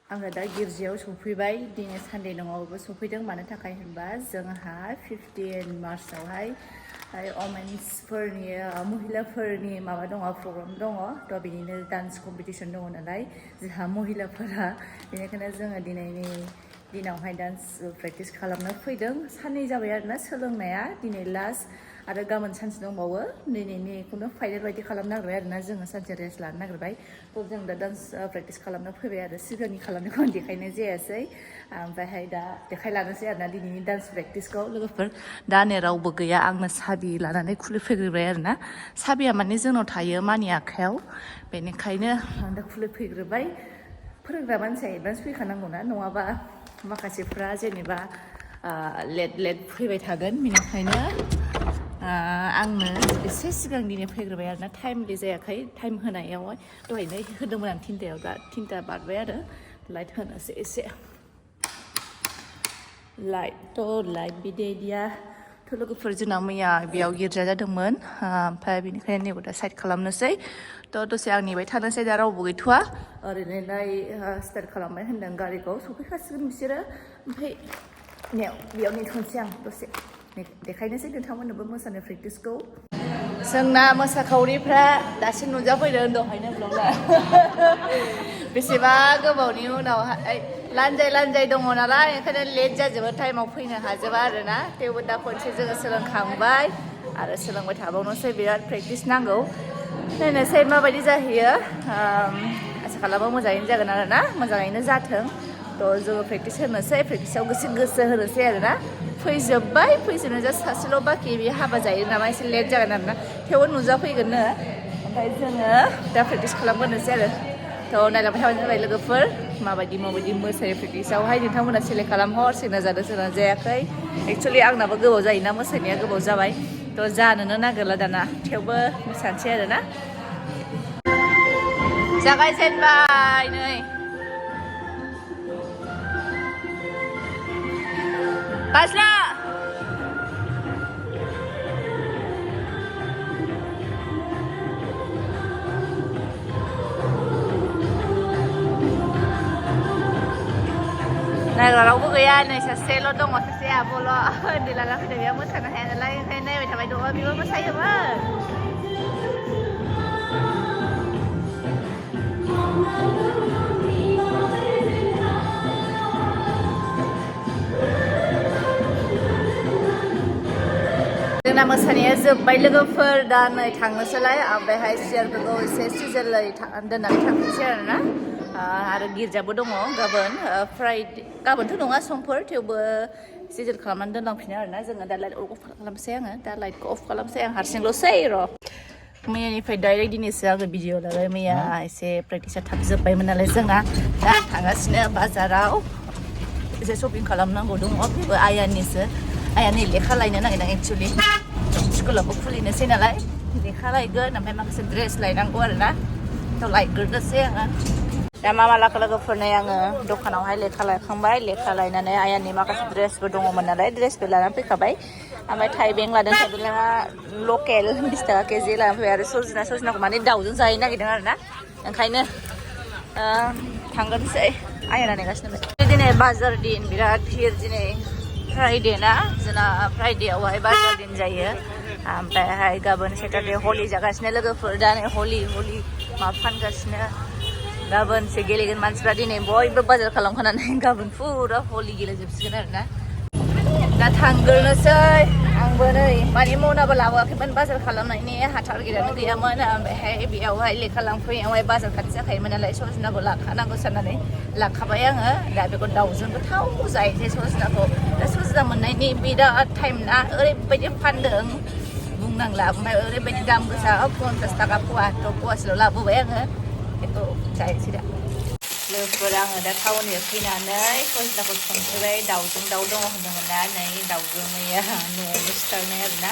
आङो दा गिर्जायाव सफैबाय दिनै सानडे नङाबाबो सफैदों मानो थाखाय होनबा जोंहा 15 मार्चआवहाय वमेन्सफोरनि महिलाफोरनि माबा दङ प्रग्राम दङ थ' बिनिनो डान्स कम्पिटिसन दङ नालाय जोंहा महिलाफोरा बेनिखायनो जोङो दिनैनि दिनावहाय डान्स प्रेक्टिस खालामनो फैदों साननै जाबाय आरोना सोलोंनाया दिनै लास्ट आरो गाबोन सानसे दंबावो दिनैनिखौनो फाइनेल बायदि खालामनो नागिरबाय आरोना जोङो सानसे रेस्ट लानो नागिरबाय थ' जों दा डान्स प्रेक्टिस खालामनो फैबाय आरो सिगांनि खालामनायखौ आं देखायनाय जायासै ओमफ्रायहाय दा देखायलानोसै आरोना दिनैनि डान्स प्रेक्टिसखौ लोगोफोर दा नै रावबो गैया आंनो साबि लानानै खुलिफैग्रोबाय आरोना साबिया माने जोंनाव थायो मानि आखायाव बेनिखायनो आं दा खुलिफैग्रोबाय फोरोंग्रा मानसिया एडभान्स फैखानांगौना नङाबा माखासेफ्रा जेनेबा लेट फैबाय थागोन बेनिखायनो आंनो एसे सिगां दिनै फैग्रोबाय आरोना टाइमलि जायाखै टाइम होनायावहाय दहायनो होदोंमोन आं 3टायाव दा 3टा बारबाय आरो लाइट होनोसै एसे लाइट बिदियाथ' लोगोफोर जोंना मैया बेयाव गिर्जा जादोंमोन ओमफ्राय बेनिखायनो नैबे दा साइड खालामनोसै थ' दसे आं नेबाय थानोसै दा रावबो गैथ'वा ओरैनो दाय स्टार्ट खालामबाय होनदों गारिखौ सफैखासिगोन बिसोरो ओमफ्राय बेयाव नेथ'नोसै आं दसे देखायनोसै नोंथांमोननोबो मोसानाय प्रेक्टिसखौ जोंना मोसाखावरिफ्रा दासो नुजाफैदों दहायनो ब्लगआ बेसेबा गोबावनि उनावहाय लान्जाय दङ नालाय ओंखायनो लेट जाजोबो टाइमाव फैनो हाजोबा आरोना थेवबो दा खनसे जोङो सोलोंखांबाय आरो सोलोंबाय थाबावनोसै बिराद प्रेक्टिस नांगौ नायनोसै माबायदि जाहैयो आसा खालामो मोजाङैनो जागोन आरोना मोजाङैनो जाथों थ' जोङो प्रेक्टिस होनोसै प्रेक्टिसाव गोसो होनोसै आरोना फैजोबनो जास्ट सासेल' बाखि बे हाबा जायो नामा एसे लेट जागोन आरोना थेवबो नुजाफैगोननो ओमफ्राय जोङो दा प्रेक्टिस खालामबोनोसै आरो थ' नायलांबाय थाबानो जाबाय लोगोफोर माबायदि मोसायो प्रेक्टिसावहाय नोंथांमोना सेलेक्ट खालामहर सोरना जादों सोरना जायाखै एक्सुवेलि आंनाबो गोबाव जायोना मोसानाया गोबाव जाबाय थ' जानोनो नागिरला दाना थेवबो मोसानोसै आरोना जागायजेनबाय नै बाज्ला नायग्रा रावबो गैया नै सासेल' दङ सासे आब'ल' उन्दै लाना फैदों बेयाव मोसानो हाया नालाय ओंखायनो नायबाय थाबाय दङ बेबो मोसायोमोन जोंना मोसानाया जोब्बाय लोगोफोर दा नै थांनोसैलाय ओमफ्रायहाय सियारफोरखौ एसे सिजोलै दोननानै थांनोसै आरोना आरो गिर्जाबो दङ गाबोन फ्राइडे गाबोनथ' नङा समफोर थेवबो सिजोल खालामनानै दोनलांफिनो आरोना जोङो दा लाइट अफ खालामसै आङो दा लाइटखौ अफ खालामसै आं हारसिंल'सै र' मैयानिफ्राय डाइरेक्ट दिनैसो आङो भिडिअ लाबाय मैया एसे प्रेक्टिसा थाब जोब्बायमोन नालाय जोंना दा थांगासिनो बाजाराव एसे शपिं खालामनांगौ दङ बेबो आयानि लेखा लायनो नागिरदों एक्सुवेलि स्कुलावबो खुलिनोसै नालाय लेखा लायगोन ओमफ्राय माखासे ड्रेस लायनांगौ आरोना थ' लायग्रोनोसै आङो दा मा लाखो लोगोफोरनो आङो दखानावहाय लेखा लायखांबाय लेखा लायनानै आयानि माखासे ड्रेसबो दङमोन नालाय ड्रेसबो लानानै फैखाबाय ओमफ्राय थाइबें लादों थाइबेंआ लकेल 20 थाखा केजि लानानै फैबाय आरो सजनाखौ माने दाउजों जाहैनो नागिरदों आरोना ओंखायनो थांगोनसै आयाना नेगासिनो दिनै बाजार दिन बिराद भिर दिनै फ्राइडे ना जोंना फ्राइडेआवहाय बाजार दिन जायो ओमफ्रायहाय गाबोन सेटारडे हलि जागासिनो लोगोफोर दा नै हलि माबा फानगासिनो गाबोनसो गेलेगोन मानसिफ्रा दिनै बयबो बाजार खालामखानानै गाबोन फुरा हलि गेलेजोबसिगोन आरोना दा थांग्रोनोसै आंबो नै माने मनाबो लाबोआखैमोन बाजार खालामनायनि टारगेटआनो गैयामोन ओमफ्रायहाय बेयावहाय लेखा लांफैनायावहाय बाजार खाथि जाखायोमोन नालाय सजनाखौ लाखानांगौ साननानै लाखाबाय आङो दा बेखौ दाउजों गोथाव जायोसै सजनाखौ दा सजना मोननायनि बिराद टाइम ना ओरैबायदि फानदों बुंनांला ओमफ्राय ओरैबायदि दाम गोसा 50 थाखा फवासेल' लाबोबाय आङो बेखौ जायोसै दा लोगोफोर आङो दा टाउननिफ्राय फैनानै सजनाखौ संफैबाय दाउजों दाउ दङ होनदोंमोन ना नै दाउजों मैया न'आवनो सिथारनाय आरोना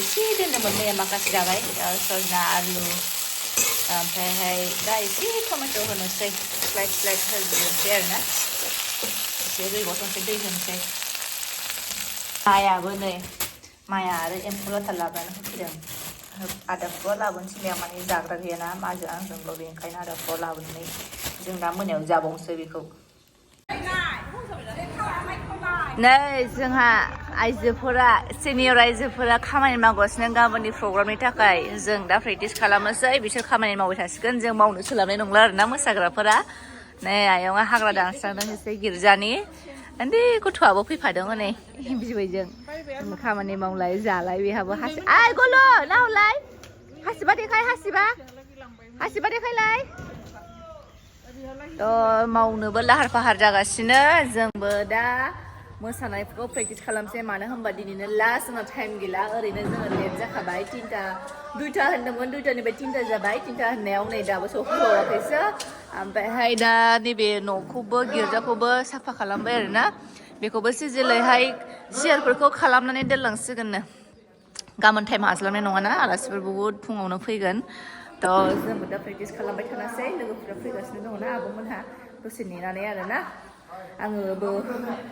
एसे दोनदोंमोन मैया माखासे जाबाय सजना आलु ओमफ्रायहाय दा एसे टमेट' होनोसै स्लाइड होजोबनोसै आरोना एसे रैबावसनसै दै होनोसै मायाबो नै माया आरो एम्फौ लाथा लाबोनानै होफैदों आदा फुवा लाबोनोसै माने जाग्रा गैयाना माजों आंजोंल' बेनिखायनो आदा फुवा लाबोनानै जों दा मोनायाव जाबावनोसै बेखौ नै जोंहा आइजोफोरा सिनियर आइजोफोरा खामानि मावगासिनो गाबोननि प्रग्रामनि थाखाय जों दा प्रेक्टिस खालामनोसै बिसोर खामानि मावबाय थासिगोन जों मावनो सोलाबनाय नंला आरोना मोसाग्राफोरा नै आयंआ हाग्रा दानस्रांदों एसे गिर्जानि उन्दै गथ'आबो फैफादों हनै बिबैजों खामानि मावलाय जालाय बेहाबो हासिब आइ गल' ना हलाय हासिबा देखाय हासिबा देखायलाय मावनोबो लाहार फाहार जागासिनो जोंबो दा मोसानायफोरखौ प्रेक्टिस खालामसै मानो होनबा दिनैनो लास्ट जोंना टाइम गैला ओरैनो जोङो लेट जाखाबाय दुइथा होनदोंमोन दुइथानिफ्राय 3ता जाबाय 3ता होननायाव नै दाबो सफैबावाखैसो ओमफ्रायहाय दा नैबे न'खौबो गिर्जाखौबो साफा खालामबाय आरोना बेखौबो सिजिलैहाय सियारफोरखौ खालामनानै दोनलांसिगोननो गाबोन टाइम हास्लाबनाय नङाना आलासिफोर बहुद फुङावनो फैगोन जोंबो दा प्रेक्टिस खालामबाय थानोसै लोगोफोरा फैगासिनो दङना आब'मोनहा दसे नेनानै आरोना आङोबो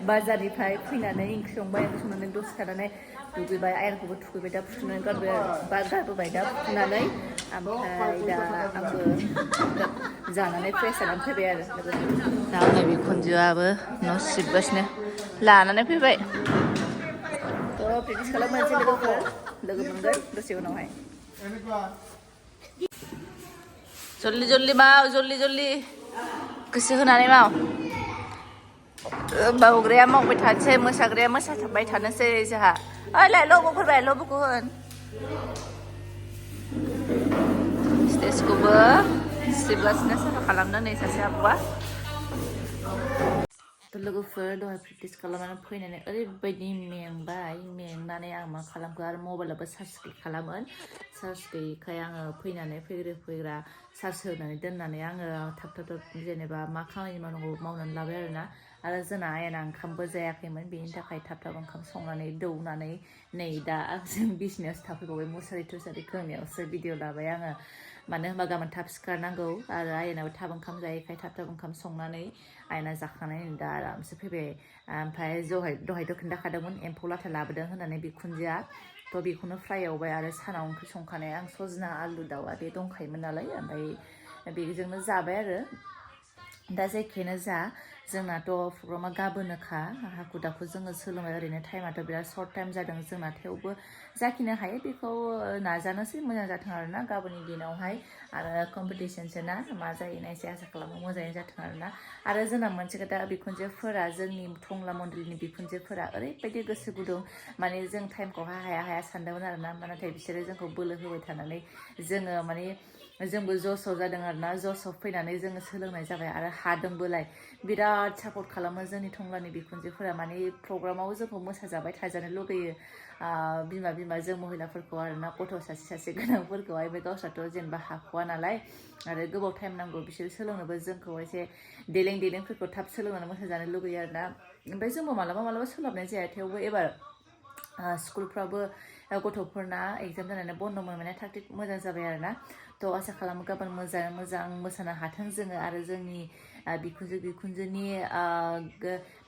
बाजारनिफ्राय फैनानै ओंख्रि संनानै दसे थानानै दुगैबाय आयंखौबो थुखैबाय दा फुथुनानै गारबोबाय दा फुथुनानै ओमफ्राय दा आंबो जानानै फ्रेस जानानै फैबाय आरो दा आंनि बिखुनजोआबो न' सिबगासिनो लानानै फैबाय प्रेक्टिस खालामनोसै लोगोफोर लोगो मोनगोन दसे उनावहाय जल्दि माव जल्दि गोसो होनानै माव मावग्राया मावबाय थानोसै मोसाग्राया मोसाबाय थानोसै जोंहा ओइलाय लब'खौ फैबाय लब'खौ होन स्टेजखौबो सिबगासिनो साफा खालामनो नै सासे आब'आ लोगोफोर दहाय प्रेक्टिस खालामनानै फैनानै ओरैबायदि मेंनानै आं मा खालामखो आरो मबाइलाबो चार्ज खालामोन चार्ज गैयैखाय आङो फैनानै फैग्रा चार्ज होनानै दोननानै आङो थाब जेनेबा मा खामानि मावनांगौ मावनानै लाबाय आरोना आरो जोंना आयना ओंखामबो जायाखैमोन बेनि थाखाय थाब ओंखाम संनानै दौनानै नै दा जों बिसिनायावसो थाफैबावबाय मुसारि थुसारि खोंनायावसो भिडिअ लाबाय आङो मानो होनबा गाबोन थाब सिखारनांगौ आरो आयनाबो थाब ओंखाम जायैखाय थाब ओंखाम संनानै आयना जाखांनानै दा आरामसे फैबाय ओमफ्राय दहायथ' खोन्थाखादोंमोन एम्फौ लाथा लाबोदों होननानै बिखुनजोआ बेखौनो फ्राय एवबाय आरो सानाव ओंख्रि संखानाय आं सजना आलु दाउआ बे दंखायोमोन नालाय ओमफ्राय बेजोंनो जाबाय आरो दा जायखियानो जा जोंनाथ' प्रग्रामा गाबोनोखा हाखु दाखु जोङो सोलोंबाय ओरैनो टाइमाथ' बिराद सर्ट टाइम जादों जोंना थेवबो जाखिनो हायो बेखौ नाजानोसै मोजां जाथों आरोना गाबोननि दिनावहाय आरो कम्पिटिसनसो ना मा जायो नायसै आसा खालामो मोजाङै जाथों आरोना आरो जोंना मोनसे खोथा बिखुनजोफोरा जोंनि टंला मन्दिरनि बिखुनजोफोरा ओरैबायदि गोसो गुदुं माने जों टाइमखौहाय हाया सानदोंमोन आरोना नाथाय बिसोरो जोंखौ बोलो होबाय थानानै जोङो माने जोंबो जसआव जादों आरोना जसआव फैनानै जोङो सोलोंनाय जाबाय आरो हादोंबोलाय बिराद सापर्ट खालामो जोंनि टंलानि बिखुनजोफोरा माने प्रग्रामाव जोंखौ मोसाजाबाय थाजानो लुगैयो बिमा जों महिलाफोरखौ आरोना गथ' सासे गोनांफोरखौहाय बे गावस्राथ' जेनेबा हाख'वा नालाय आरो गोबाव टाइम नांगौ बिसोर सोलोंनोबो जोंखौ एसे देलेंफोरखौ थाब सोलोंनानै मोसाजानो लुगैयो आरोना ओमफ्राय जोंबो मालाबा सोलाबनाय जाया थेवबो एबार स्कुलफ्राबो गथ'फोरना एगजाम जानानै बन्द' मोननाय थाग थिग मोजां जाबाय आरोना थ' आसा खालामो गाबोन मोजां मोसानो हाथों जोङो आरो जोंनि बिखुनजोनि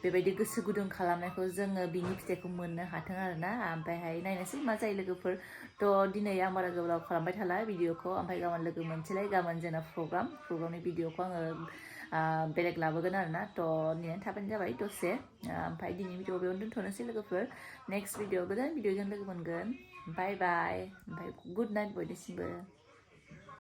बेबायदि गोसो गुदुं खालामनायखौ जोङो बिनि फिथाइखौ मोननो हाथों आरोना ओमफ्रायहाय नायनोसै मा जायो लोगोफोर थ' दिनै आं बारा गोलाव खालामबाय थाला भिडिअखौ ओमफ्राय गाबोन लोगो मोनसेलाय गाबोन जोंना प्रग्रामनि भिडिअखौ आङो बेलेग लाबोगोन आरोना थ' नेनानै थाबानो जाबाय दसे ओमफ्राय दिनैनि भिडिअ बेयावनो दोनथ'नोसै लोगोफोर नेक्स्ट भिडिअ गोदान भिडिअजों लोगो मोनगोन बाय ओमफ्राय गुड नाइट बयनिसिमबो